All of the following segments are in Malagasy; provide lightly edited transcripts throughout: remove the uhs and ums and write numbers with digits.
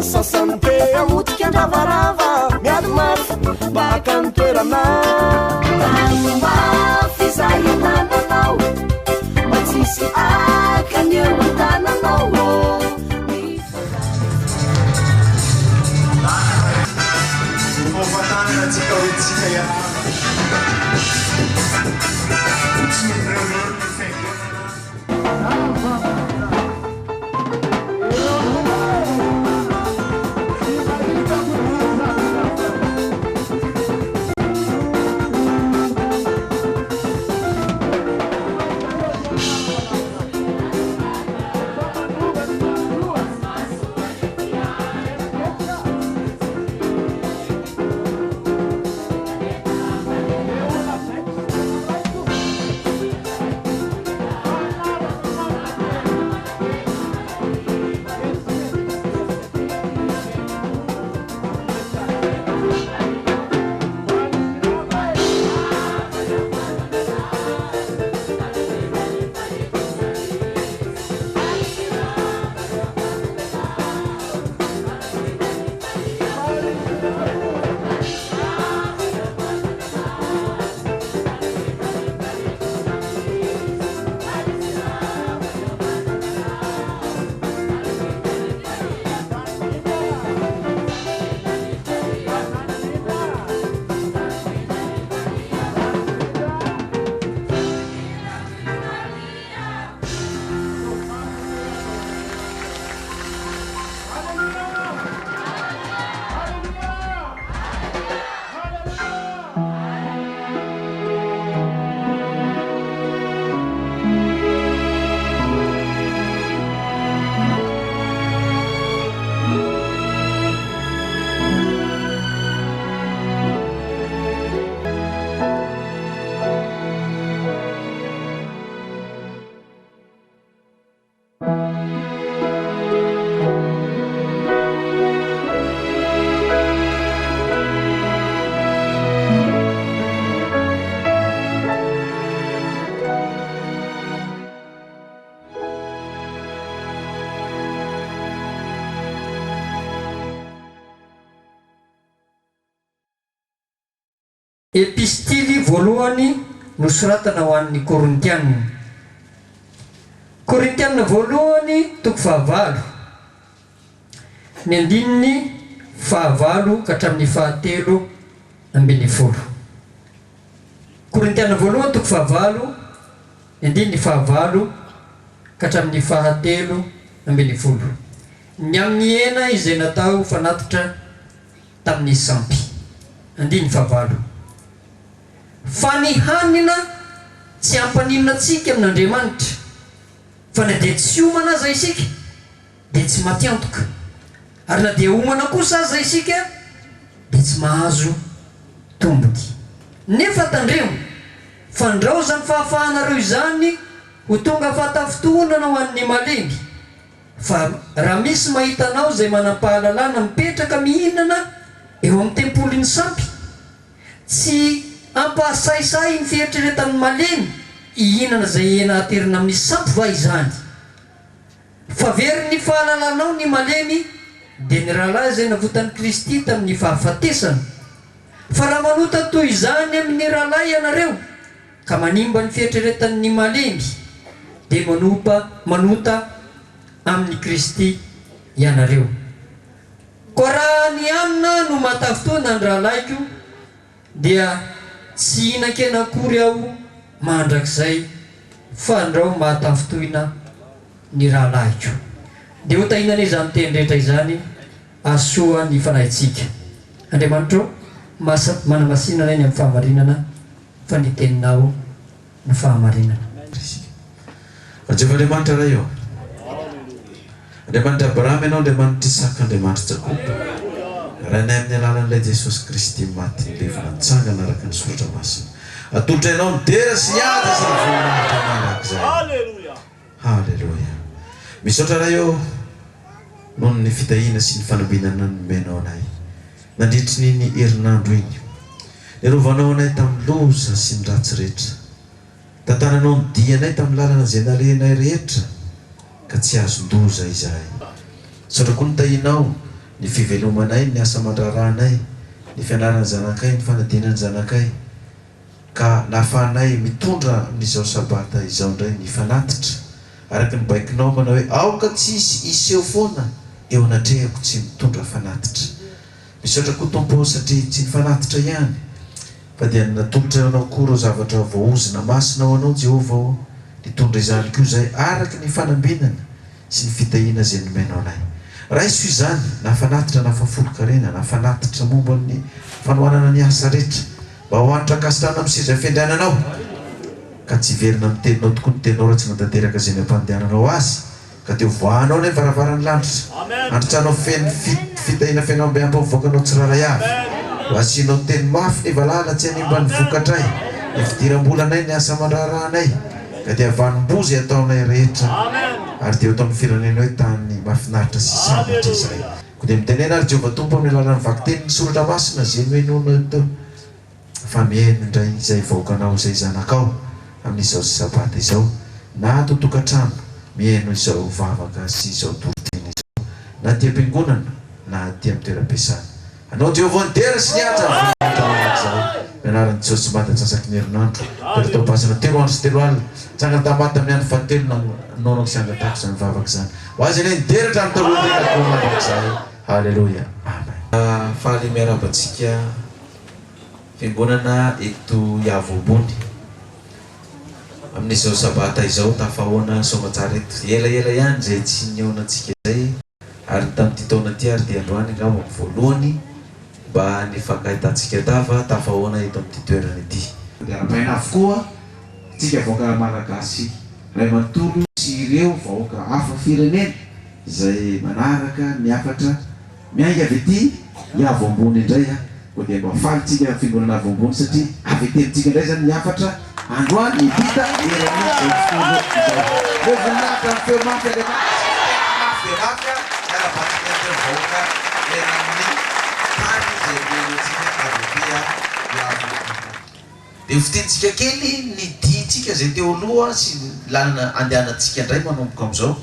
Fa ny sasany te hamotika handravarava Miady mafy mba haka ny toerana Tano mafy izay anananao Mba tsy hisy haka ny eo an-tananao Fahafantarana antsika hoe tsika iarahana. Tsy mireoreo ny fiangonana. Epistily voalohany nosoratana ho an'ny Korintiana. Korintiana voalohany toko fahavalo, ny andininy fahavalo ka hatramin'ny fahatelo ambinifolo. Korintiana voalohany toko fahavalo, ny andininy fahavalo ka hatramin'ny fahatelo ambinifolo. Ny amin'ny hena izay natao fanatitra tamin'ny sampy. Andininy fahavalo. Fa ny hanina tsy hampaninona antsika amin'Andriamanitra, fa na dia tsy homana aza isika, dia tsy maty antoka, ary na dia homana kosa aza isika, dia tsy mahazo tombony. Nefa tandremo, fandrao izany fahafahanareo izany ho tonga fahatafintohinana ho an'ny malemy. Fa raha misy mahita anao izay manam-pahalalana mipetraka mihinana eo amin'ny tempolin'ny sampy, tsy hampahasahisahy ny fieritreretan'ny malemy hihinana izay hena aterina amin'ny sampy va izany? Fa very ny fahalalanao ny malemy, dia ny rahalahy izay navotan'i Kristy tamin'ny fahafatesana. Fa raha manota toy izany amin'ny rahalahy ianareo, ka manimba ny fieritreretan'ny malemy, dia manompa, manota amin'i Kristy ianareo. Koa raha ny hanina no mahatafintohina ny rahalahiko, dia tsy hihinan-kena akory aho mandrakizay, fandrao mahatafintohina ny rahalahiko. Dia hotahiana anie izany teny rehetra izany, hahasoa ny fanahintsika. Andriamanitro ô, manamasina anay ny amin'ny fahamarinana. Fa ny teninao no fahamarinana. Isika. Fa Jehovah Andriamanitra Ray ô, Andriamanitr'i Abrahama Ianao, Andriamanitr'i Isaka, Andriamanitr'i Jakoba, Rainay amin'ny alalan'ilay Jesosy Kristy maty nilevina nitsangana araka ny Soratra Masina. Atolotray Anao ny dera sy ny haja sy ny voninahitra mandrakizay. Haleloia. Misaotra Ray ô noho ny fitahiana sy ny fanambinana nomenao anay. Nandritry ny iny herinandro iny, niarovanao anay tamin'ny loza sy ny ratsy rehetra. Tantananao ny dianay tamin'ny lalana izay nalehanay rehetra, ka tsy azon-doza izahay. Misaotra koa ny tahianao Ny fivelomanay, ny asa aman-draharahanay, ny fianaran'ny zanakay, ny fanadinan'ny zanakay, ka nahafahanay mitondra amin'izao Sabata izao indray ny fanatitra, araka ny baikonao manao hoe, Aoka tsy hisy hiseho foana eo anatrehako tsy mitondra fanatitra. Misaotra koa Tompo ô satria tsy ny fanatitra ihany fa dia natolotra anao koa ireo zavatra voaozona masina ho anao Jehovah ô, nitondra izany koa izahay araka ny fanambinana sy ny fitahiana izay nomenao anay. Raiso izany, na fanatitra na fahafolon-karena, na fanatitra momba ny fanohanana ny asa rehetra, mba ho hanitra ankasitrahana amin'ny seza fiandriananao, ka tsy hiverina amin'ny teninao tokoa ny teninao raha tsy natanteraka izay nampandehananao azy, Ka dia hovoahanao anie ny varavaran'ny lanitra, handritranao feno fitahiana feno amby ampy mivoaka anao tsirairay avy. Ho asianao teny mafy ny valala tsy hanimba ny vokatray, ny fidiram-bolanay, ny asa aman-draharahanay, ka dia vanim-boa izay ataonay rehetra, ary dia ho ataon'ny firenena hoe tany mahafinaritra sy sambatra izahay. Koa dia mitenena ary Jehovah Tompo amin'ny alalan'ny vakitenin'ny Soratra Masina izay nohenoinao teo. Fa mihaino indray izay vahoakanao izay zanakao amin'izao sabata izao, na ato an-tokantrano mihaino izao vavaka sy izao toriteny izao, na aty am-piangonana, na aty amin'ny toeram-piasana. Anao Jehovah ny dera sy ny haja ny voninahitra mandrakizay. Ny anaran'i Jesosy tsy maty antsasaky ny herinandro, toetra tao am-pasana telo andro sy telo alina, nitsangana tamin'ny maty tamin'ny andro fahatelo nanaonako sy angatahako izany vavaka izany. Ho azy anie ny dera hatramin'ny taloha indrindra koa mandrakizay. Haleloia. Amen. Faly miarahaba antsika. Fiangonana eto Iavoambony. Amin'izao sabata izao tafahoana soamatsara eto. Elaela ihany izay tsy nihaonantsika izay ary ny tamin'ity taona ity ary dia androany angamba no voalohany mba nifankahitantsika tava tafahoana eto amin'ity toerana ity. Dia arahabaina avokoa isika vahoaka Malagasy iray manontolo sy ireo vahoaka hafa firenena izay manaraka ny hafatra Miainga avy ety Iavo ambony indray a! Koa dia mba faly tsika Fiangonana Avo Ambony satria avy ety amintsika indray izany ny hafatra androany hita eran'izao tontolo izao. Omeo voninahitra ny feo mafy Andriamanitra sy fiteny mafy dia mafy a! Miarahaba antsika ireo vahoaka eran'ny tany izay mihaino antsika avy ety Iavo Ambony. Dia ho fintinitsika kely ny diantsika izay teo aloha sy ny lalana andehanantsika indray manomboka amin'izao.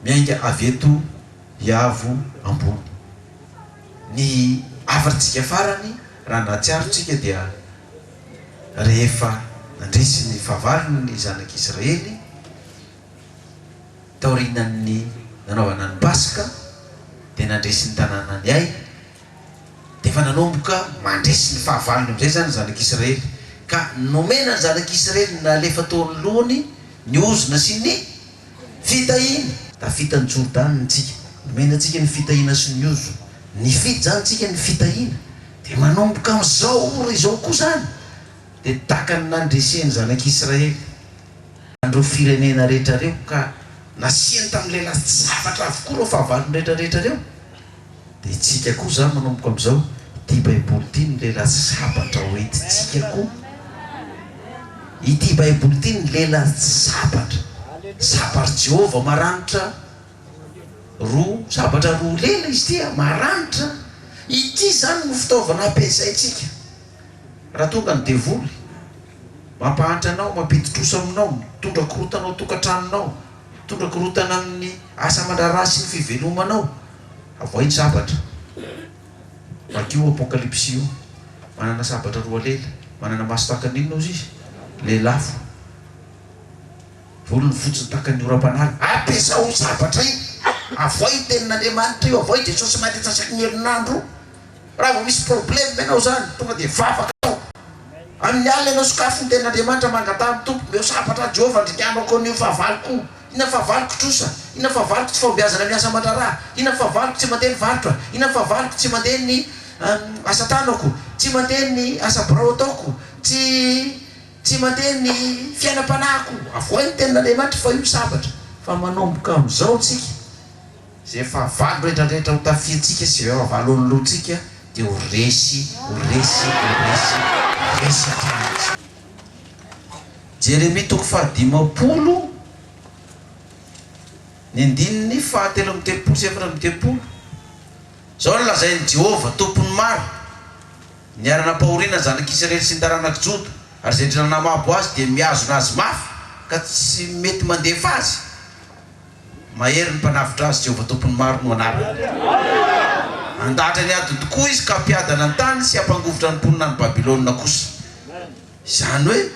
Miainga avy eto Iavo ambony. Ny hafatritsika farany raha nahatsiaro tsika dia rehefa nandresy ny fahavalony ny zanak'Israely taorianan'ny nanaovana ny Paska dia nandresy ny tanànan'i Ay dia efa nanomboka mandresy ny fahavalony amin'izay izany ny zanak'Israely ka nomena ny zanak'Israely nalefa teo anoloany ny ozona sy ny Fitahiana! Tafita ny Jordana tsika, nomena antsika ny fitahiana sy ny ozona. Nifidy izany tsika ny fitahiana, dia manomboka amin'izao ora izao koa izany dia tahaka ny nandresen'ny zanak'Israely an'ireo firenena rehetra ireo ka nasiany tamin'ny lehilahy zavatra avokoa ireo fahavalony rehetra rehetra ireo, dia itsika koa izany manomboka amin'izao, ity Baiboly ity no lehilahy sabatra hoentintsika koa. Ity Baiboly ity ny lela sabatra, sabatr'i Jehovah maranitra roa, sabatra roa lela izy ity a, maranitra. Ity izany no fitaovana ampiasaintsika raha tonga ny devoly, mampahantra anao, mampidi-trosa aminao, mitondra korontana ao an-tokantranonao, mitondra korontana amin'ny asa aman-draharaha sy ny fivelomanao. Avoahy ny sabatra. Vakio Apokalypsy io. Manana sabatra roa lela. Manana maso tahaka ny inona hozy izy? Lelafo. Volony fotsy tahaka ny oram-panala. Ampiasao io sabatra io. Avoahy io tenin'Andriamanitra io. Avoahy Jesosy maty antsasaky ny herinandro. Raha vao misy problème ianao izany, tonga dia vavaka atao. Amin'ny alina ianao sokafy ny tenin'Andriamanitra, mangataha amin'ny Tompo, omeo sabatra aho Jehovah, andringanako an'io fahavaloko io. Inona ny fahavaloko trosa? Inona ny fahavaloko tsy fahombiazana miasa aman-draharaha? Inona ny fahavaloko tsy mandeha ny varotra? Inona ny fahavaloko tsy mandeha ny asa tanako? Tsy mandeha ny asa birao ataoko? Tsy tsy mandeha ny fiainam-panahiko? Avoahy ny tenin'Andriamanitra fa io sabatra. Fa manomboka amin'izao tsika, izay fahavalo rehetrarehetra ho tafihintsika sy izay fahavalo anoloantsika dia ho resy, ho resy, ho resy, ho resy hatrany isika. Jeremia toko fahadimampolo, ny andininy fahatelo amby telopolo sy 34. Izao no lazain'i Jehovah, Tompon'ny maro, Niara-nampahoriana ny zanak'Israely sy ny taranak'i Joda, ary izay rehetra nanamabo azy dia mihazona azy mafy, ka tsy mety mandefa azy. Mahery ny Mpanavotra azy, Jehovah Tompon'ny maro no anarany. Handahatra ny adiny tokoa izy ka hampiadana ny tany sy hampangovitra ny mponina any Babylona kosa. Izany hoe,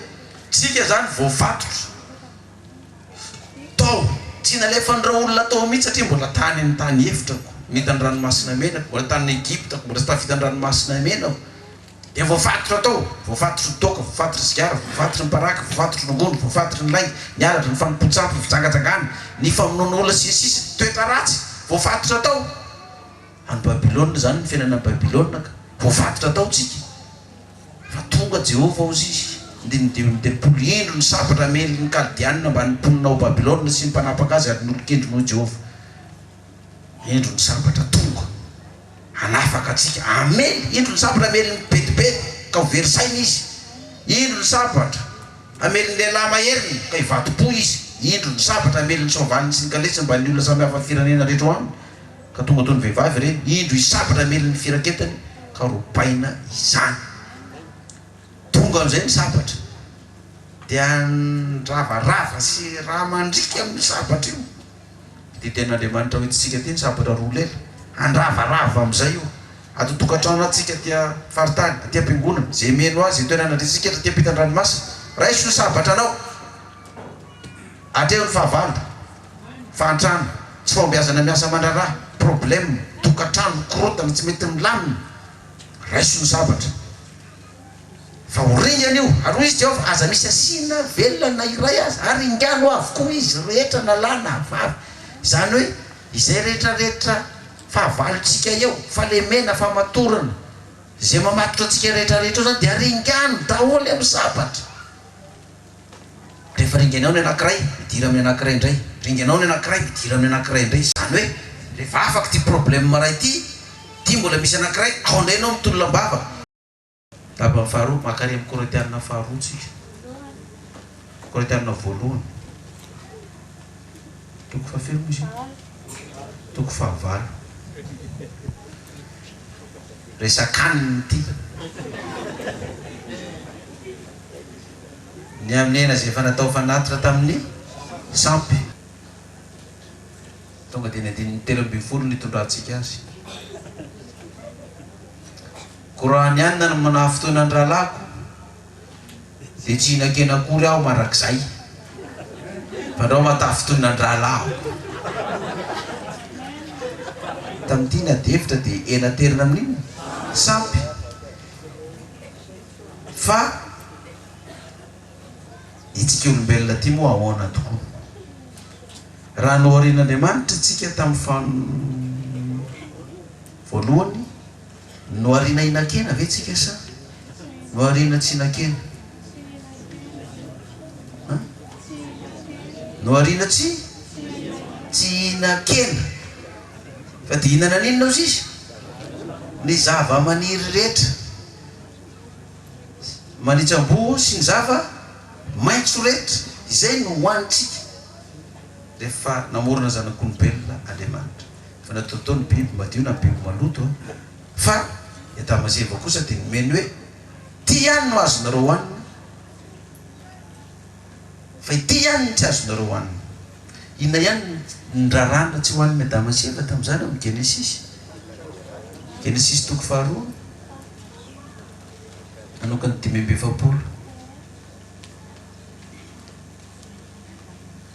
tsika izany voafatotra tao. Tsy nalefan'ireo olona tao mihitsy satria mbola tany amin'ny tany efitra ko, nita ny ranomasina mena ko, mbola tany Egypta ko, mbola tsy tafita ny ranomasina mena ko. Dia voafatotra tao, voafatotry ny toaka, voafatotry ny sigara, voafatotry ny paraky, voafatotry ny rongony, voafatotry ny lainga, ny halatra, ny fanompoan-tsampy, ny fijangajangana, ny famonoana olona sy ny sisa, toetra ratsy, voafatotra tao. Any Babylona izany ny fiainana any Babylona ka. Voafatotra tao tsika. Fa tonga Jehovah hozy izy, andininy 35, Indro ny sabatra hamely ny Kaldeana mbamin'ny mponina ao Babylona sy ny mpanapaka azy ary ny olon-kendriny hoy Jehovah. Indro ny sabatra tonga hanafaka antsika. Hamely, indro ny sabatra hamely ny mpibedibedy ka ho very saina izy. Indro ny sabatra hamely ny lehilahy maheriny ka hivadi-po izy. Indro ny sabatra hamely ny soavaliny sy ny kalesiny mbamin'ny olona samy hafa firenena rehetra ao aminy ka tonga toy ny vehivavy ireny. Indro hisy sabatra hamely ny firaketany ka robaina izany. Tonga amin'izay ny sabatra dia handravarava sy rà mandriaka amin'io sabatra io. Ity tenin'Andriamanitra ho entintsika ity ny sabatra roa lela. Handravarava amin'izay io. Ato an-tokantrano antsika aty am-faritany, aty am-piangonana, izay mino azy, izay toerana andriantsika eto aty am-pitan-dranomasina. Raiso ny sabatranao. Atreho ny fahavalo. Fahantrana, tsy fahombiazana miasa aman-draharaha, problème, tokantrano, korontana, tsy mety milamina. Raiso ny sabatra. Fa ho ringana io, ary hoy izy Jehovah, Aza misy asiana velona na iray aza, ary ringano avokoa izy rehetra na lahy na vavy. Izany hoe, izay rehetra rehetra fahavalontsika eo, fahalemena, fahamatorana, izay mamatotra antsika rehetra rehetra eo izany dia ringano daholo amin'ny sabatra. Rehefa ringanao ny anankiray, midira amin'ny anankiray indray, ringanao ny anankiray, midira amin'ny anankiray indray, izany hoe rehefa afaka ity problème iray ity, ity mbola misy anankiray, ao indray ianao mitolona am-bava. Tapany faharoa, maka ary amin'ny Korintiana faharoa tsika. Korintiana voalohany. Toko fahafiry moa izy io? Toko fahavalo. Resak'anina ity. Ny amin'ny hena izay efa natao fanatitra tamin'ny sampy. Tonga dia ny andininy 13 no itondrantsika azy. Koa raha ny hanina no manafintohina ny rahalahiko, dia tsy hihinan-kena akory aho mandrakizay, fandrao mahatafintohina ny rahalahiko. Tamin'ity ny adihevitra dia hena aterina amin'inona? Sampy. Fa itsika olombelona ity moa ahoana tokoa? Raha noharian'Andriamanitra isika tamin'ny fan voalohany, nohariana hihinan-kena ve tsika sa nohariana tsy hihinan-kena? An? Nohariana tsy tsy hihinan-kena. Fa dia hihinana an'inona ozy izy? Ny zava-maniry rehetra. Manitsam-boho sy ny zava maitso rehetra, izay no hohanintsika rehefa namorona zanak'olombelona Andriamanitra. Efa natao tao ny biby madio na ny biby maloto an! Fa i Adama sy Eva kosa dia nomeny hoe, Ity ihany no azonareo hohanina, fa ity ihany no tsy azonareo hohanina. Inona ihany no niraràna tsy hohanin'i Adama sy Eva tamin'izany ao amin'ny Genesisy? Genesisy toko faharoa, anoka ny 45.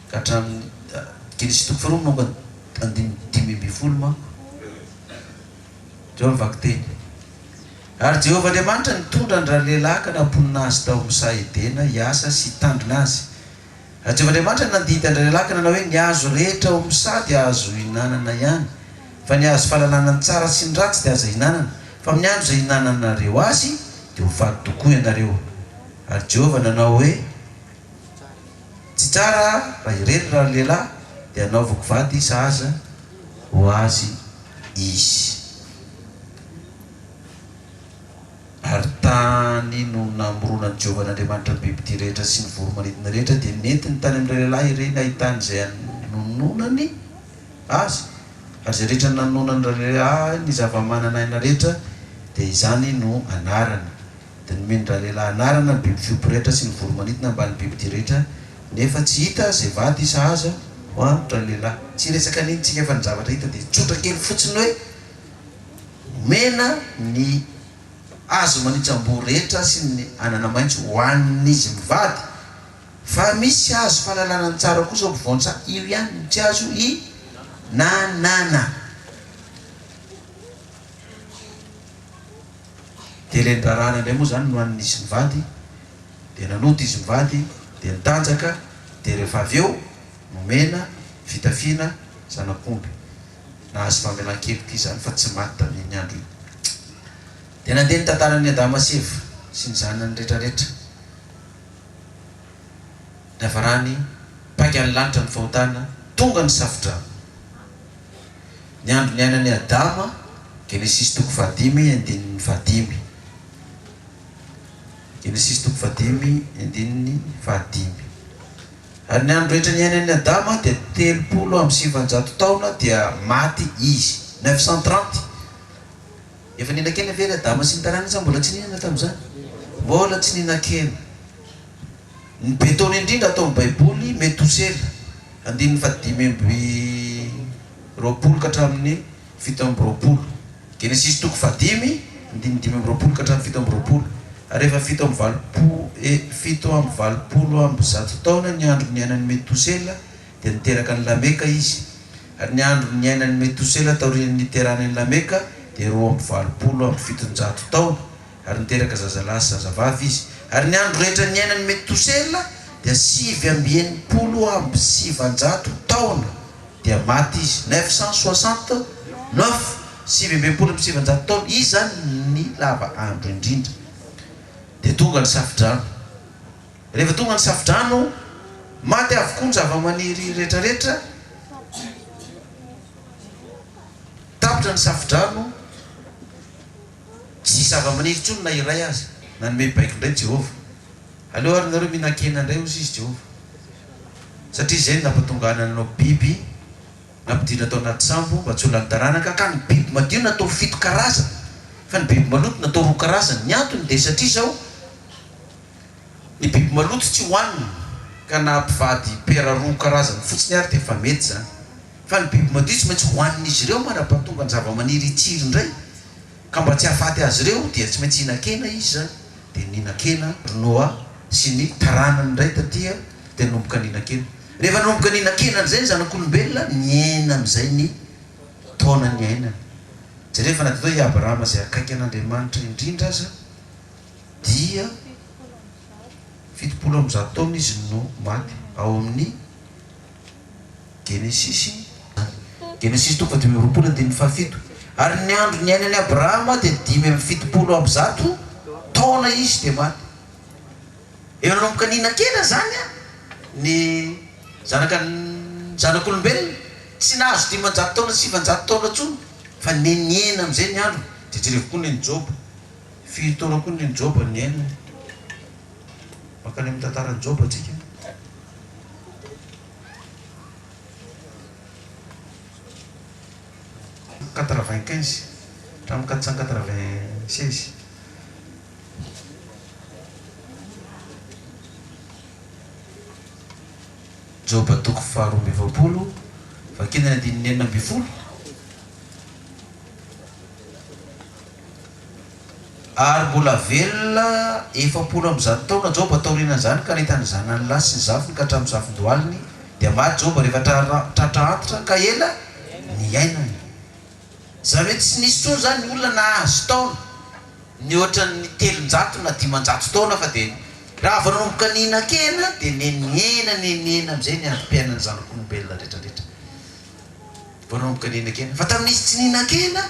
Ka hatramin'ny Genesisy toko faharoa manomboka andininy 15 manko. Jereo ny vakiteny. Ary Jehovah Andriamanitra nitondra an-dralehilahy ka namponina azy tao amin'ny saha Edena hiasa sy hitandrina azy. Ary Jehovah Andriamanitra nandidy an-dralehilahy ka nanao hoe, Ny hazo rehetra ao amin'ny saha dia azo ihinanana ihany, fa ny hazo fahalalana ny tsara sy ny ratsy dia aza ihinanana, fa amin'ny andro izay ihinananareo azy dia ho faty tokoa ianareo. Ary Jehovah nanao hoe, Tsy tsara raha irery ralehilahy, dia hanaovako vady sahaza ho azy izy. Ary tany no namoronan'i Jehovah Andriamanitra ny bibidia rehetra sy ny voro-manidina rehetra, dia nentiny tany amin'ireo lehilahy ireny hahitany izay hanononany azy. Ary izay rehetra nanononan'ny ralehilahy ny zava-manan'aina rehetra, dia izany no anarany. Dia nomen-dralehilahy anarana ny biby fiompy rehetra sy ny voro-manidina mbamin'ny bibidia rehetra, nefa tsy hita izay vady sahaza ho an-dralehilahy. Tsy hiresaka an'iny tsika fa ny zavatra hita dia tsotra kely fotsiny hoe. Omena ny hazo manitsam-boa rehetra sy ny anana maitso hohanin'izy mivady, fa misy hazo fahalalana ny tsara kosa ao ampovoan-tsaha, io ihany no tsy azo ihinanana. Dia ilay nirarahana indray moa izany nohanin'izy mivady, dia nanota izy mivady, dia nitanjaka, dia rehefa avy eo nomena fitafiana zanak'omby. Nahazo famelan-keloka izy izany fa tsy maty tamin'iny andro iny. Dia nandeha ny tantaran'i Adama sy Eva sy ny zanany rehetrarehetra. Niafarany, paika ny lanitra ny fahotana, tonga ny safodrano. Ny andro niainan'i Adama, Genesisy toko fahadimy andininy fahadimy. Genesisy toko fahadimy andininy fahadimy. Ary ny andro rehetra niainan'i Adama dia 930 taona dia maty izy. 930. Efa nihinan-kena ve ry Adama sy ny taranany sa mbola tsy nihinana tamin'izany? Mbola tsy nihinan-kena. Ny be taona indrindra ato amin'ny Baiboly, Metosela, andininy fahadimy amby 20 ka hatramin'ny 27. Genesisy toko fahadimy, andininy 25 ka hatramin'ny 27. Ary efa fito amby valopolo e 187 taona ny andro niainan'i Metosela, dia niteraka an'i Lameka izy. Ary ny andro niainan'i Metosela taorian'ny niterahany an'i Lameka dia 782 taona, ary niteraka zazalahy sy zazavavy izy. Ary ny andro rehetra niainan'i Metosela dia 969 taona, dia maty izy. 969, 969 taona, izy izany ny lava andro indrindra. Dia tonga ny safodrano. Rehefa tonga ny safodrano, maty avokoa ny zavamaniry rehetrarehetra, tapitra ny safodrano, tsy hisy zavamaniry intsony na iray aza. Nanome baiko indray Jehovah. Aleo ary nareo mihinan-kena indray, hozy izy Jehovah. Satria izay no nampatonga ahy nanao biby nampidirina tao anaty sambo mba tsy ho lany taranaka, ka ny biby madio natao fito karazana, fa ny biby maloto natao roa karazana. Ny antony dia satria izao, Ny biby maloto tsy hohanina ka na mpivady pera roa karazany fotsiny ary dia efa mety izany. Fa ny biby madio tsy maintsy hohanin'izy ireo mandra-pahatonga ny zava-maniry hitsiry indray ka mba tsy hahafaty azy ireo dia tsy maintsy hihinan-kena izy izany. Dia nihinan-kena ry Noa sy ny taranany indray taty dia nanomboka nihinan-kena. Rehefa nanomboka nihinan-kena amin'izay ny zanak'olombelona, nihena amin'izay ny taona niainany. Jereo fa na dia toa i Abrahama izay akaiky an'Andriamanitra indrindra aza dia 170 taona izy no maty, ao amin'ny Genesisy, Genesisy toko faha-25 andininy fahafito. Ary ny andro niainan'i Abrahama dia 175 taona izy dia maty. Efa nanomboka nihinan-kena izany ny zanaka zanak'olombelona, tsy nahazo 500 taona sy 900 taona intsony fa nenihena amin'izay ny androny. Dia jerevo koa ny an'i Joba. Firy taona koa ny Joba niainany? Mankany amin'ny tantaran'i Joba tsika. 95 hatramin'ny 496. Joba toko faha-42, vakina ny andininy 16. Ary mbola velona 140 taona Joba taorianan'izany, ka nahita ny zanany lahy sy ny zafiny ka hatramin'ny zafin-dohaliny, dia maty Joba rehefa tratra antitra ka ela niainany. Izany hoe tsy nisy intsony izany ny olona nahazo taona nihoatra ny 300 na 500 taona fa dia raha vao nanomboka nihinan-kena dia nenihena nenihena amin'izay ny androm-piainan'ny zanak'olombelona rehetra rehetra. Vao nanomboka nihinan-kena. Fa tamin'izy tsy nihinan-kena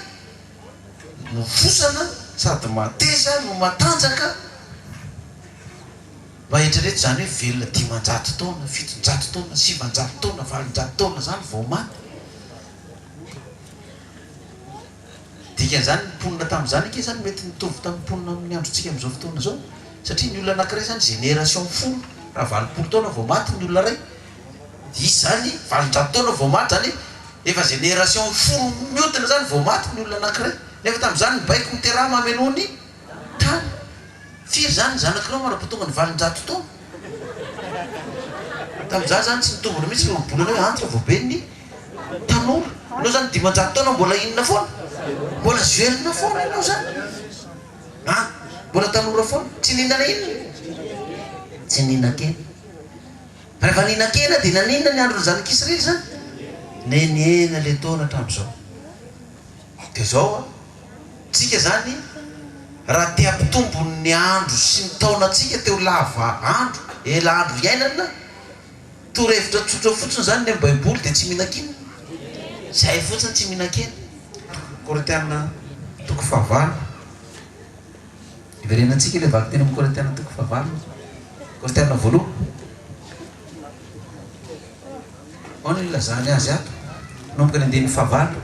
Nofosana sady mateza no matanjaka, mba eritrereto izany hoe velona 500 taona, 700 taona, 900 taona, 800 taona izany vao maty. Dikan'izany ny mponina tamin'izany ange izany mety nitovy tamin'ny mponina amin'ny androntsika amin'izao fotoana izao, satria ny olona anankiray izany génération folo, raha 80 taona vao maty ny olona iray, Izy zany 800 taona vao maty zany efa génération folo miodina zany vao maty ny olona anakiray nefa tamin'izany ny baiko miteraha mamenoa ny tany firy zany ny zanak'ireo mandrapatonga ny 800 taona tamin'izany zany tsy nitombina mihitsy ny ohabolana hoe antitra vao be ny tanora ianao zany 500 taona mbola inona foana. Mbola jeune foana ianao zany an! Mbola tanora foana, tsy nihinana inona? Tsy nihinan-kena. Fa rehefa nihinan-kena dia naninona ny andron'ny zanak'Israely zany? Nenihena le taona hatramin'izao. Dia zao an, tsika zany raha te hampitombo ny andro sy ny taonantsika te ho lava andro, ela andro iainana, Torohevitra tsotra fotsiny izany ny amin'ny baiboly dia tsy mihinan-kena. Izay fotsiny tsy mihinan-kena. Korintiana toko fahavalo. Iverenantsika ilay vakiteny amin'ny Korintiana toko fahavalo. Korintiana voalohany. Ao no ilazany azy ato. Manomboka ny andininy fahavalo.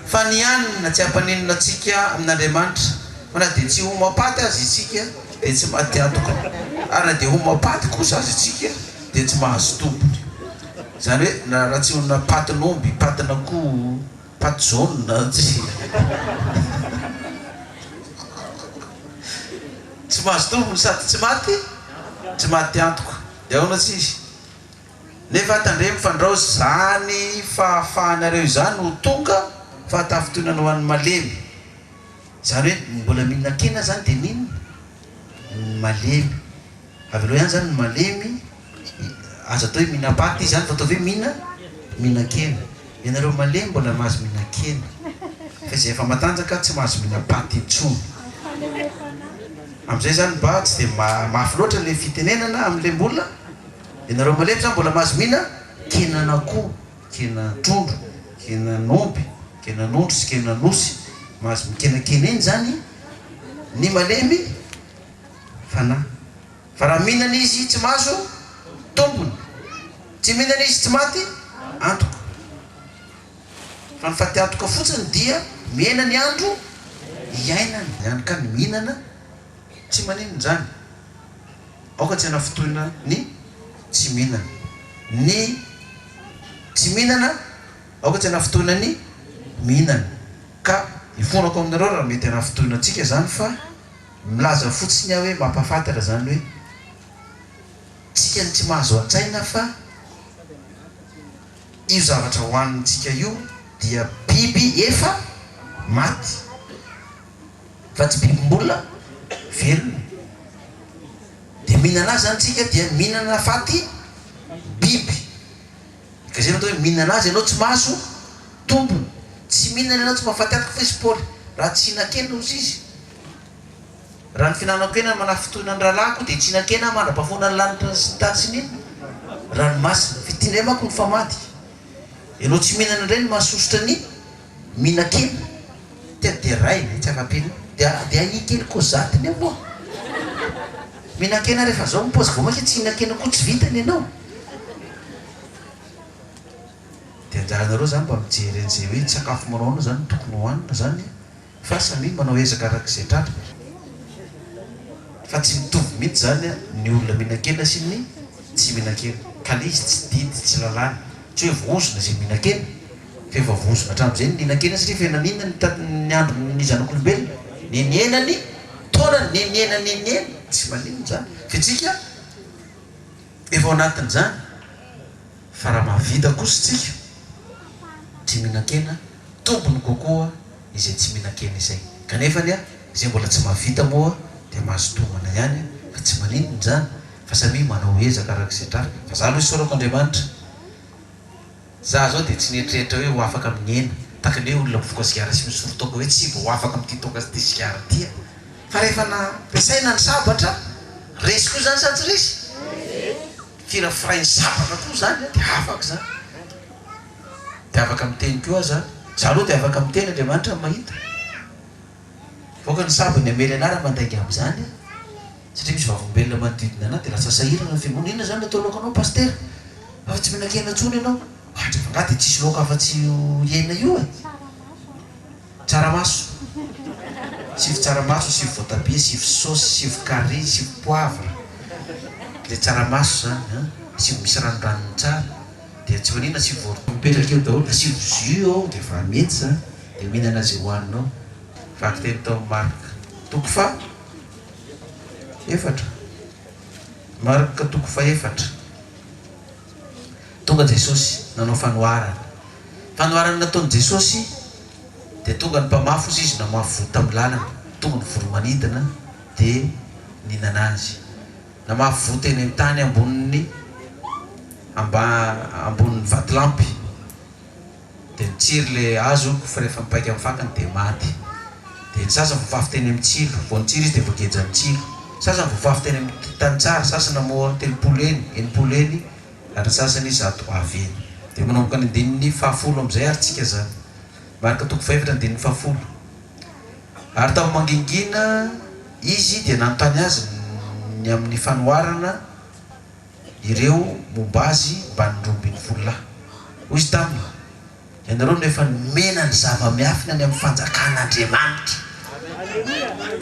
Fa ny hanina tsy hampaninona antsika amin'Andriamanitra, fa na dia tsy homam-paty aza isika, dia tsy maty antoka, ary na dia homam-paty kosa aza isika, dia tsy mahazo tombony. Izany hoe, na raha tsy honina patin'omby, patin'akoho, paty jaune, tsy tsy mahazo tombony sady tsy maty, tsy maty antoka. Dia ahoana tsy izy? Nefa tandremo fandrao izany fahafahanareo izany ho tonga fahatafintohinana ho an'ny malemy. Izany hoe ny mbola mihinan-kena izany dia n'inona? Ny malemy. Avelao ihany izany ny malemy, aza atao hoe mihinam-paty izy izany fa ataovy hoe mihina, mihinan-kena. Ianareo malemy mbola mahazo mihinan-kena, fa izay efa matanjaka tsy mahazo mihinam-paty intsony. Amin'izay izany mba tsy dia mafy loatra ilay fitenenana amin'ilay mbola. Ianareo malemy zany mbola mahazo mihina kenan'akoho, kenan-trondro, kenan'omby, kenan'ondry sy kenan'osy, mahazo mikenakena eny zany ny malemy fanahy. Fa raha mihinana izy tsy mahazo tombony, tsy mihinana izy tsy maty antoka. Fa ny fatiantoka fotsiny dia mihena ny andro iainana. Ihany ka ny mihinana tsy maninona izany. Aoka tsy hanafintohina ny tsy mihinana. Ny tsy mihinana, aoka tsy hanafintohina ny mihinana. Ka ifonako aminareo raha mety hanafintohina antsika izany fa milaza fotsiny aho hoe mampahafantatra izany hoe tsika no tsy mahazo an-tsaina fa io zavatra hohanintsika io dia biby efa maty. Fa tsy biby mbola velona. Dia mihinana azy zany tsika dia mihinana faty biby. Ka zay no atao hoe mihinana azy ianao tsy mahazo tombony. Tsy mihinana ianao tsy mahafaty antoka fa izy Paoly raha tsy hihinan-kena hozy izy. Raha ny fihinanako hena no manafintohina ny rahalahiko dia tsy hihinan-kena aho mandra-pahafoana ny lanitra sy ny tany sy ny ranomasina. Fa ity indray manko mifamadika. Ianao tsy mihinana indray no mahasosotra ny mihinan-kena. Tena dia rainy eh, tsy afa-pino dia dia ahi kely kozatiny eo moa. Mihinan-kena rehefa zao ny paozy vao mainka tsy hihinan-kena koa tsy vitany ianao. Dia anjaranareo zany mba mijery an'izay hoe sakafo manao ahoana zany no tokony hohanina zany fa samia manao ezaka araka izay tratra. Fa tsy mitovy mihitsy zany ny olona mihinan-kena sy ny tsy mihinan-kena. Ka le izy tsy didy tsy lalàna. Tsy hoe voaozona izay mihinan-kena. Fa efa voaozona hatramin'izay ny nihinan-kena satria efa naninona ny ta ny andron'ny zanak'olombelona? Nenihena ny taonany, nenihena nenihena, tsy maninona izany. Fa isika efa ao anatin'izany. Fa raha mahavita kosa isika tsy mihinan-kena, tompony kokoa izay tsy mihinan-kena izay. Kanefa anie izay mbola tsy mahavita moa dia mahazo tombana ihany fa tsy maninona izany fa samia manao ezaka araka izay tratra. Fa za aloha isaorako Andriamanitra. Za zao dia tsy nieritreritra hoe ho afaka amin'ny hena, tahaka ny hoe olona mifoka sigara sy misotro toaka hoe tsy mba ho afaka amin'ity toaka sy ity sigara ity aho. Fa rehefa nampiasaina ny sabatra, resy koa izany sa tsy resy? Firafirain'ny sabatra koa izany dia afaka izany. Dia afaka miteny koa aho izany. Za aloha dia afaka miteny, Andriamanitra no mahita. Aoka ny sabany hamely anah raha mandainga amin'izany aho. Satria misy vavolombelona manodidina anah dia lasa sahirana ny fiangonana. Inona izany no atao laoka anao Pasitera? Fa tsy mihinan-kena intsony ianao. Ohatra fa angaha dia tsisy laoka afa-tsy io hena io e? Tsaramaso. Asivo tsaramaso, asivo voatabia, asivo saosy, asivo carry, asivo poivre. Ilay tsaramaso izany an. Asivo misy ranondranony tsara. Dia tsy maninona asivo voatabia. Mipetraka eo daholo. Asivo jus ao dia efa mety izany. Dia mihinana izay hohaninao. Vakiteny tao amin'ny Marka toko faha efatra. Marka toko fahefatra. Tonga Jesosy nanao fanoharana. Fanoharana nataon'i Jesosy dia tonga ny mpamafy hozy izy namafy voa tamin'ny lalana, tonga ny voromanidina dia nihinana azy. Namafy voa teny amin'ny tany ambonin'ny amba ambonin'ny vatolampy dia nitsiry ilay hazo fa rehefa mipaika amin'ny fakany dia maty. Dia ny sasany voafafy teny amin'ny tsilo, vao nitsiry izy dia voagejan'ny tsilo. Sasany voafafy teny amin'ny tany tsara, sasany namoa 30 heny, 60 heny ary ny sasany 100 avy heny. Dia manomboka ny andininy fahafolo amin'izay ary tsika izany. Marka toko fahefatra andininy fahafolo. Ary tamin'ny mangingina izy dia nanontany azy ny amin'ny fanoharana ireo momba azy mbanin'ny 12 lahy. Hoy izy taminy, Ianareo no efa nomena ny zava-miafina ny amin'ny fanjakan'Andriamanitra.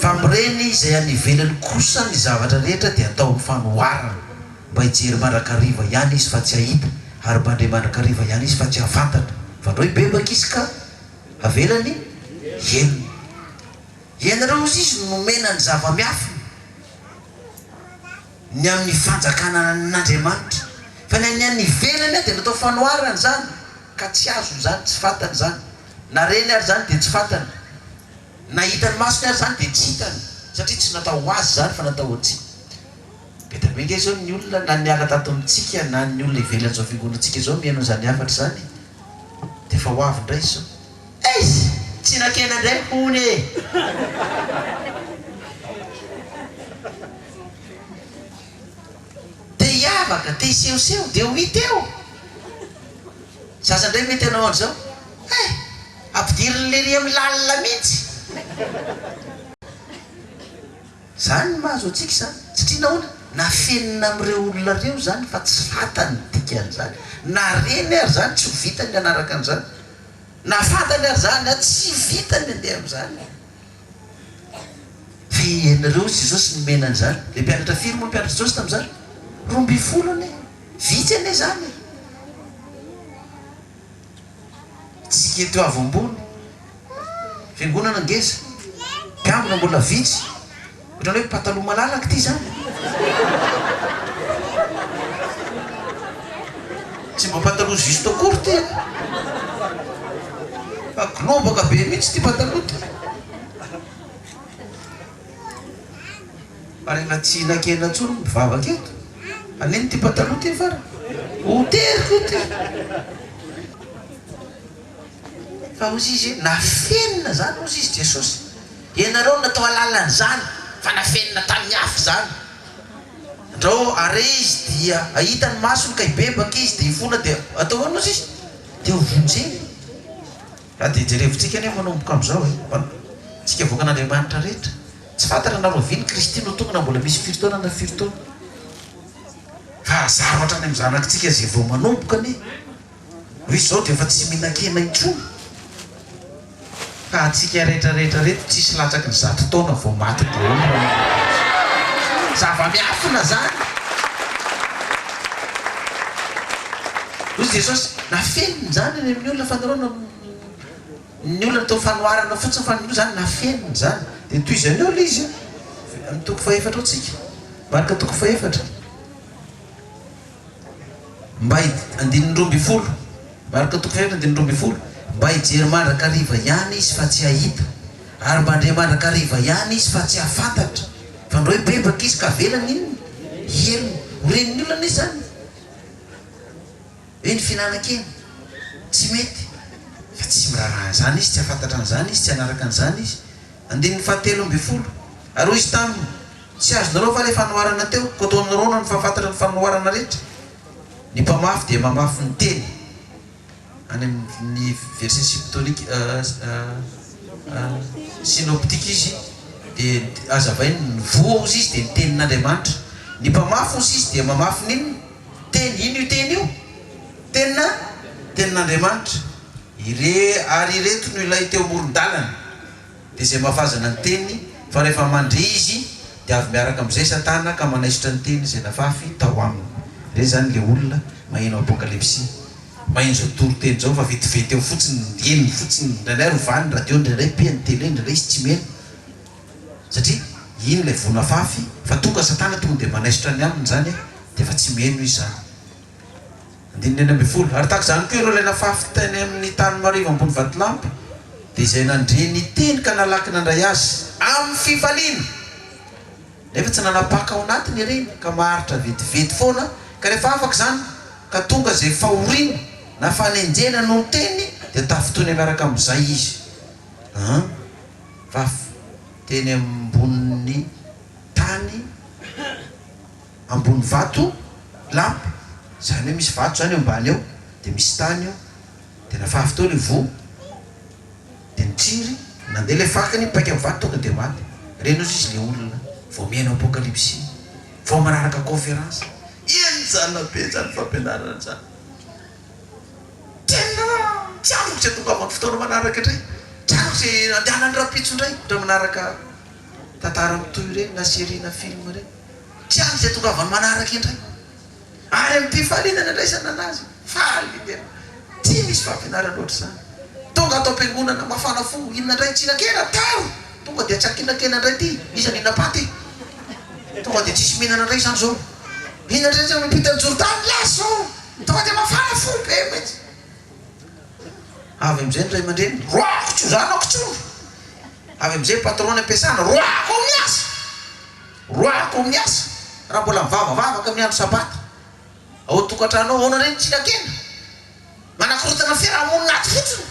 Fa amin'ireny izay any ivelany kosa ny zavatra rehetra dia atao amin'ny fanoharana, mba hijery mandrakariva ihany izy fa tsy hahita, ary mba handre mandrakariva ihany izy fa tsy hahafantatra. Fa ndreo hibebaka izy ka havelany helony. Ianareo hozy izy no nomena ny zava-miafina. Ny amin'ny fanjakanan'Andriamanitra. Fa ny an'ny any ivelany dia natao fanoharana izany, ka tsy azony izany, tsy fantany izany. Na reny ary izany dia tsy fantany. Na hitan'ny masony ary izany dia tsy hitany, satria tsy natao ho azy izany fa natao ho antsika. Be dia be ange izao ny olona na ny niala tato amintsika na ny olona ivelan'izao fiangonantsika izao mihaino an'izany hafatra izany dia efa ho avy indray izao. Eiss! Tsy nakena indray hono e! Te hiavaka, te hisehoseho, dia ho hita eo! Zaza indray mety hanao an'izao, eh! Ampidirin'i lery amin'ny lalina mihitsy! Zany ny mahazo antsika izany, satria nahoana? Nafenina amin'ireo olona ireo izany fa tsy fantany ny dikan'izany, na reny ary izany tsy ho vitany ny hanaraka an'izany. Na fantany ary zany an, tsy vitany ny andeha amin'izany. Fa ianareo Jesosy nomena an'izany. Ilay mpianatra firy moa ny mpianatr'i Jesosy tamin'izany? 12 anie. Vitsy anie izany e. Tsika eto avo ambony. Fiangonana ngeza. Mpiambina mbola vitsy. Ohatran'ny hoe pataloha malalaka ity izany. Tsy mba pataloha juste akory ity an. Fa globaka be mihitsy ity pataloha ity. Fa rehefa tsy hihinan-kena intsony ny mpivavaka eto, hanino ity pataloha ity farany? Ho teriko ity. Fa hozy izy hoe, nafenina izany hozy izy Jesosy. Ianareo no natao alalan'izany, fa nafenina tamin'ny afo izany. Andrao are izy dia hahita ny masony ka hibebaka izy dia hifona dia atao ahoana hozy izy? Dia ho vonjena. Raha dia jerevontsika anie manomboka amin'izao e. Tsika vahoakan'Andriamanitra rehetra. Tsy fantatra na rahoviana Kristy no tonga na mbola misy firy taona na firy taona. Fa zaro hatrany amin'ny zanakitsika izay vao manomboka anie. Ry izao dia efa tsy mihinan-kena intsony fa antsika rehetra rehetra reto tsisy latsaky ny zato taona vao maty daholo raha ny voalaza. Zava-miafina zany. Hoy Jesosy, nafeniny izany any amin'ny olona fa nareo no ny olona atao fanoharana fotsiny fa ny olona izany nafeniny izany. Dia tohizany eo ilay izy an, amin'ny toko fahefatra ao tsika. Marka toko fahefatra. Mba hi, andininy 12, Marka toko fahefatra andininy 12, Mba hijery mandrakariva ihany izy fa tsy hahita, ary mba handre mandrakariva ihany izy fa tsy hahafantatra, fa ndreo hibebaka izy ka havelany inona? Helony. Ho ren'ny olona anie izany hoe ny fihinanan-kena tsy mety, fa tsy miraharaha an'izany izy, tsy hahafantatra an'izany izy, tsy hanaraka an'izany izy. Andininy fahatelo ambin'ny folo, Ary hoy izy taminy, Tsy azonareo va ilay fanoharana teo? Koa ataonareo ahoana no fahafantatra ny fanoharana rehetra? Ny mpamafy dia mamafy ny teny. Any amin'ny verset symptonique, synoptique izy dia hazavainy ny voa hozy izy dia ny tenin'Andriamanitra. Ny mpamafy hozy izy dia mamafy ny inona? Teny. Inona io teny io? Tenina, tenin'Andriamanitra. Ire, ary ireto no ilay teo amoron-dalana. Dia izay mafazana ny teny, fa rehefa mandre izy, dia avy miaraka amin'izay Satana ka manaisotra ny teny izay nafafy tao aminy. Ireny izany ilay olona maheno Apokalypsy, maheno izao toriteny izao fa vetivety eo fotsiny, henony fotsiny, indraindray rovany ny radio, indraindray pehany ny télé, indraindray izy tsy miheno. Satria iny ilay voa nafafy, fa tonga Satana tonga dia manaisotra ny aminy izany, dia efa tsy miheno izy izany. Andininy 16, Ary tahaka izany koa ireo ilay nafafy teny amin'ny tany marivo ambony vatolampy, dia izay nandre ny teny ka nalaky nandray azy amin'ny fifaliana, nefa tsy nanapaka ao anatiny ireny, ka maharitra vetivety foana, ka rehefa afaka izany, ka tonga izay fahoriana na fanenjehana noho ny teny, dia tafintohina miaraka amin'izay izy. An, fafy teny ambonin'ny tany. Ambony vato lampy, izany hoe misy vato izany eo ambany eo, dia misy tany eo, dia nafafy teo ilay voa, dia nitsiry, nandeha ilay fakany, nipaika amin'ny vato tonga dia maty. Ireny ozy izy ilay olona vao mihaino apokalypsy, vao manaraka conférence. Henjana be izany fampianarana izany. Tena tsy andriko izay tongavan'ny fotoana manaraka indray, tsy andriko izay andehanany rahampitso indray, ohatra manaraka tantara mitohy ireny na série na film ireny. Tsy any izay tongavany manaraka indray. Ary amim-pifaliana ny andraisana anazy. Faly tena. Tsy misy fampianarana ohatr'izany. Tonga ato am-piangonana, mafana fo, inona indray? Tsinakena, taro! Tonga dia tsy akinakena indray ity. Iza no hihinam-paty? Tonga dia tsisy mihinana indray izany izao. Inona indray izany miampita an'i Jordany? Lasa izao! Tonga dia mafana fo be mihitsy. Avy amin'izay ny ray aman-dreny, roahako tsy ho zanako intsony. Avy amin'izay ny patron any am-piasana, roahako amin'ny asa! Roahako amin'ny asa raha mbola mivavavavaka amin'ny andro sabata ao an-tokantrano ao. Ahoana indray ny tsinakena? Manakorontana ny fiaraha-monina ato fotsiny.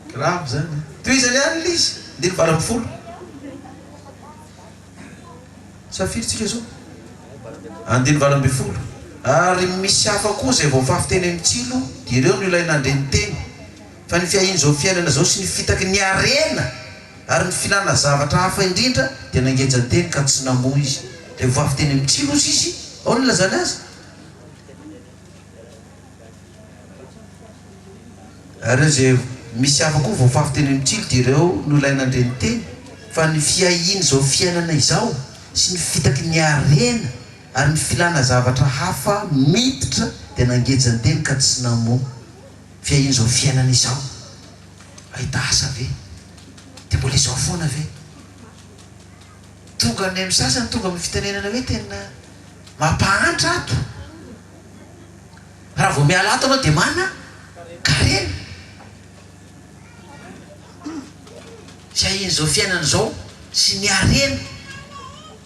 Grave izany an. Tohizany ihany ilay izy, andininy 18. Sa firy tsika izao? Andininy 18. Ary misy hafa koa izay voafafy teny amin'ny tsilo, dia ireo no ilay nandre ny teny. Fa ny fiahian'izao fiainana izao sy ny fitaky ny harena ary ny filana zavatra hafa indrindra dia nangeja ny teny ka tsy namoa izy. Ilay voavy teny amin'ny tsilo hozy izy, ao no nilazany azy. Ary ireo izay misy hafa koa voafafy teny amin'ny tsilo dia ireo no ilay nandre ny teny, fa ny fiahian'izao fiainana izao sy ny fitaky ny harena ary ny filana zavatra hafa miditra dia nangeja ny teny ka tsy namoa. Fiahian'izao fiainana izao. Hahita asa ve? Dia mbola izao foana ve? Tonga any amin'ny sasany tonga amin'ny fitenenana hoe tena mampahantra ato. Raha vao miala ato ianao dia mana karena. Fiahian'izao fiainana izao sy ny harena.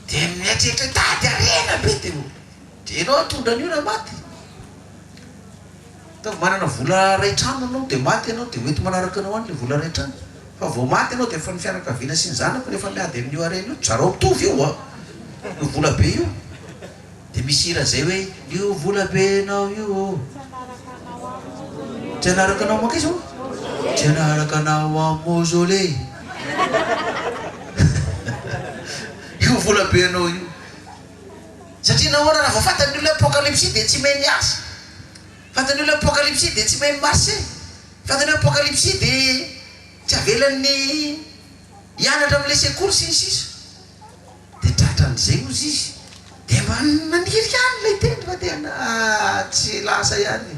Dia mieritreritra hoe tady harena be dia dia ianao hitondra an'io raha maty. Ataovy manana vola iray trano ianao dia maty ianao dia hoenti-manaraka anao any ilay vola iray trano. Fa vao maty ianao dia efa ny fianakaviana sy ny zanako no efa miady amin'io harena io. Zarao mitovy io an! Io vola be io. Dia misy hira izay hoe, io vola benao io ô. Tsy hanaraka anao mankaiza ô? Tsy hanaraka anao amin'ny mausolée. Io vola benao io. Satria nahoana raha vao fantan'ny olona apokalypsy dia tsy meny asa. Fantan'ny olona apokalypsy dia tsy meny marché. Fantan'ny olona apokalypsy dia tsy avelan'ny hianatra amin'ilay sekoly sy ny sisa. Dia tratran'izay ozy izy dia mba naniry ihany ilay teny fa tena tsy lasa ihany e.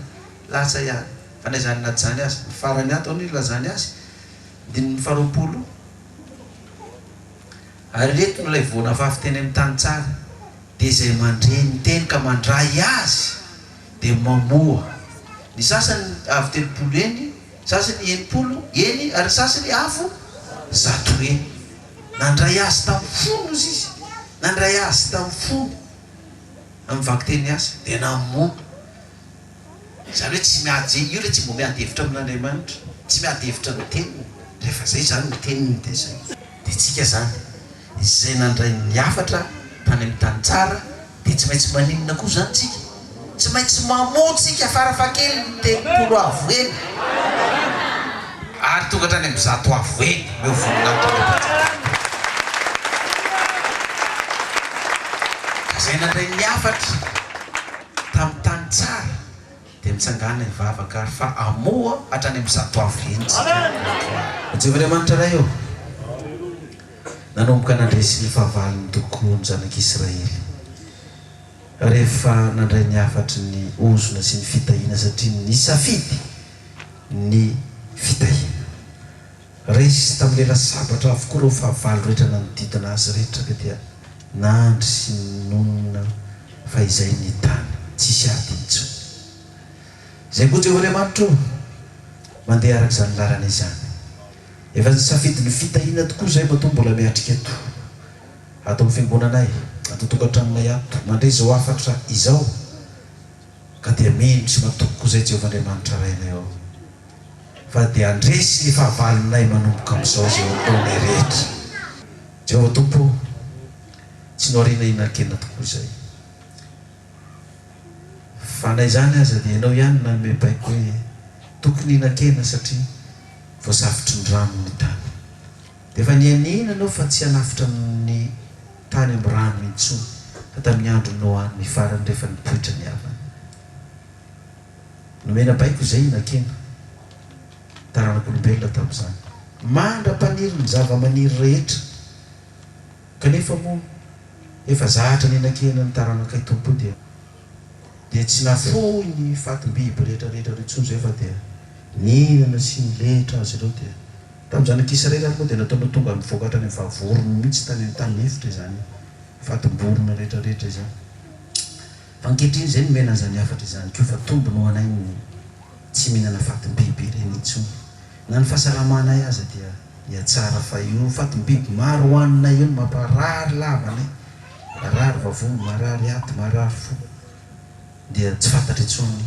Lasa ihany. Fa na izany na tsy izany aza, ny farany ato anie ilazany azy, andininy faharoapolo. Ary ireto no ilay voa nafafy teny amin'ny tany tsara, dia izay mandre ny teny ka mandray azy dia mamoa. Ny sasany avo 30 heny, ny sasany 60 heny, ary ny sasany avo 100 heny. Nandray azy tamin'ny fony hozy izy, nandray azy tamin'ny fony, amin'ny vakiteny asa, dia namoa. Izany hoe tsy miady, io ilay tsy mba miady hevitra amin'Andriamanitra, tsy miady hevitra amin'ny teniny, rehefa izay izany ny teniny dia izay. Dia tsika izany, izay nandray ny hafatra tany amin'ny tany tsara dia tsy maintsy maninona koa izany tsika? Tsy maintsy mamoa tsika farafahakeliny 30 avo heny, ary tonga hatrany amin'ny 100 avo heny, omeo voninahitra ilay mpanjaka. Ka izay nandray ny hafatra. Tamin'ny tany tsara dia mitsangàna hivavaka ary fa hamoha hatrany amin'ny 100 avo heny tsika androany. Jehovah Andriamanitra Ray ô, nanomboka nandresy ny fahavalony tokoa ny zanak'Israely rehefa nandray ny hafatry ny ozona sy ny fitahiana satria nisafidy ny fitahiana. Resy tamin'ny lela sabatra avokoa ireo fahavalo rehetra nanodidina azy rehetra ka dia nandry sy nonina fahizay ny tany. Tsisy ady intsony. Izay koa Jehovah Andriamanitra ô, mandeha araka izany lalana izany. Efa nisafidy ny fitahiana tokoa izahay matoa mbola miatrika eto, ato amin'ny fiangonanay, ato an-tokantranonay ato, mandre izao hafatra izao, ka dia mino sy matoky koa izahay Jehovah Andriamanitra Rainay ô, fa dia handresy ny fahavalonay manomboka amin'izao izay ho ataonay rehetra. Jehovah Tompo ô, tsy nohariana hihinan-kena tokoa izahay. Fa na izany aza dia ianao ihany no nanome baiko hoe tokony hihinan-kena satria voasafotry ny rano ny tany. Dia efa nianiana ianao fa tsy hanafotra ny tany amin'ny rano intsony fa tamin'ny andron'i Noa ny farany rehefa nipoitra ny havana. Nomena baiko izay hihinan-kena. Taranak'olombelona tamin'izany. Mandra-paniry ny zava-maniry rehetra. Kanefa moa efa zatra nihinan-kena ny taranakay Tompo dia dia tsy nafoy ny fatim-biby rehetra rehetra ireo intsony izay fa dia nihinana sy niletra azy ireo dia tamin'ny zanak'Israely ary moa dia nataonao tonga nivoaka hatrany amin'ny vavorony mihitsy tany amin'ny tany efitra izany fatim-borona rehetra rehetra izany fa ankehitriny izay nomena an'izany hafatra izany koa fa tombony ho anay ny tsy mihinana fatim-biby ireny intsony Na ny fahasalamanay aza dia mihatsara fa io fatim-biby maro hohaninay io no mamparary lava anay, marary vavony, marary aty, marary fo, dia tsy fantatra intsony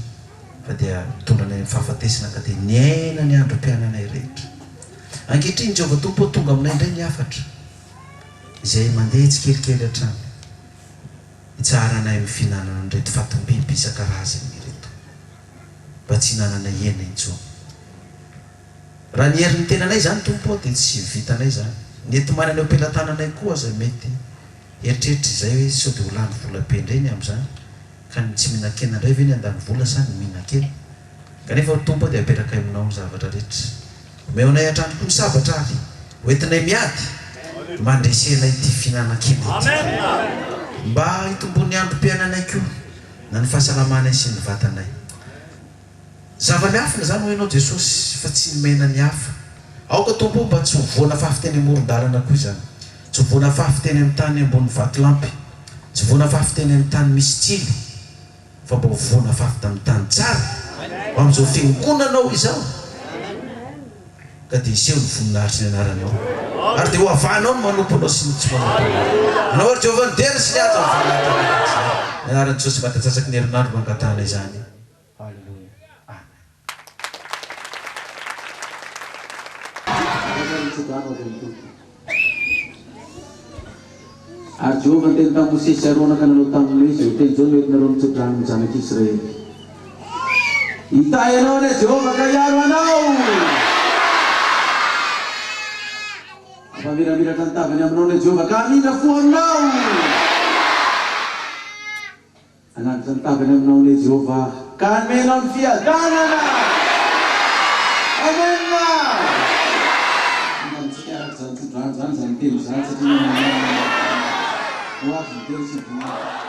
fa dia mitondra anay amin'ny fahafatesana ka dia niaina ny androm-piainanay rehetra. Ankehitriny Jehovah Tompo ô tonga aminay indray ny hafatra izay mandeha tsikelikely hatrany hitsaharanay amin'ny fihinanana an'ireto fatim-biby isan-karazany ireto. mba tsy hinanana hena intsony. Raha ny herin'ny tenanay izany Tompo ô dia tsy vitanay izany. Ny enti-manana eo am-pelatananay koa aza mety hieritreritra izay hoe sao dia ho lany vola be indray ny amin'izany ka ny tsy mihinan-kena indray ve ny handany vola sa ny mihinan-kena? Kanefa ry Tompo ô dia apetrakay aminao ny zavatra rehetra. Omeo anay hatrany koa ny sabatra ary ho entinay miady mba handresenay ity fihinanan-kena ity. Mba hitomboan'ny androm-piainanay koa. Na ny fahasalamanay sy ny vatanay. Zava-miafina izany hoy ianao Jesosy fa tsy nomena ny hafa. Aoka Tompo o mba tsy ho voa nafafy teny amoron-dalana koa izany. Tsy ho voa nafafy teny amin'ny tany ambony vatolampy. Tsy voa nafafy teny amin'ny tany misy tsilo. Fa mba ho voa nafafy tamin'ny tany tsara ho amin'izao fiangonanao izao. Ka dia hiseho ny voninahitry ny anaranao, ary dia hohavahanao ny manompo anao sy ny tsy manompo anao. Anao àry Jehovah ny dera sy ny haja ny voninahitra mandrakizay. Ny anaran'i Jesosy maty antsasaky ny herinandro no angatahana izany. Haleloia. Amen. Afaka ny tso-drano avy amin'ny Tompo. Ary Jehovah niteny tamin'i Mosesy sy Arona ka nanao taminy hoe, Izao teny izao no entinareo mitso-drano ny zanak'Israely. Hitahy anao anie Jehovah ka hiaro anao! Hampamiramiratra ny tavany aminao anie Jehovah ka hamindra fo aminao! Hanangitra ny tavany aminao anie Jehovah ka hanome anao ny fiadanana! Amena! Angarontsika araka izany tsodrano izany izany teny izany satria manana ho azy ny teny sy ny voninahitra.